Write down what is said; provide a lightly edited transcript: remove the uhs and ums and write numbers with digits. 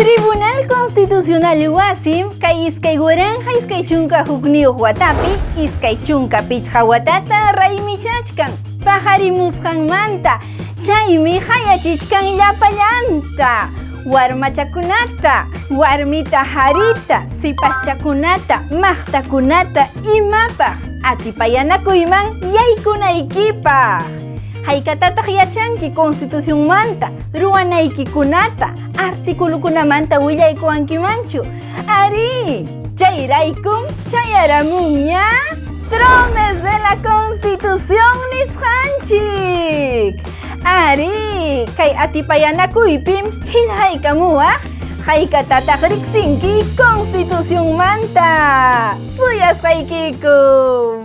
Tribunal Constitucional wasim kay 2021 watapi 25 watata raymichachkan paqarimusqanmanta, chaymi hayachichkan llapallanta, warmachakunata, warmita harita, sipaschakunata, maqtakunata imapaq atipayanakuyman yaykunaykipaq. Haykatataq yachanki Constitucionmanta, ruwanaykikunata, articulukunamanta willaykuwankimanchu? Arí, chayraykum chayaramunña Tromes de la Constitución nisqanchik. Arí, kay atipayanakuypim qillqaykamuwaq haykatataq riqsinki Constitucionmanta. Suyasqaykikum.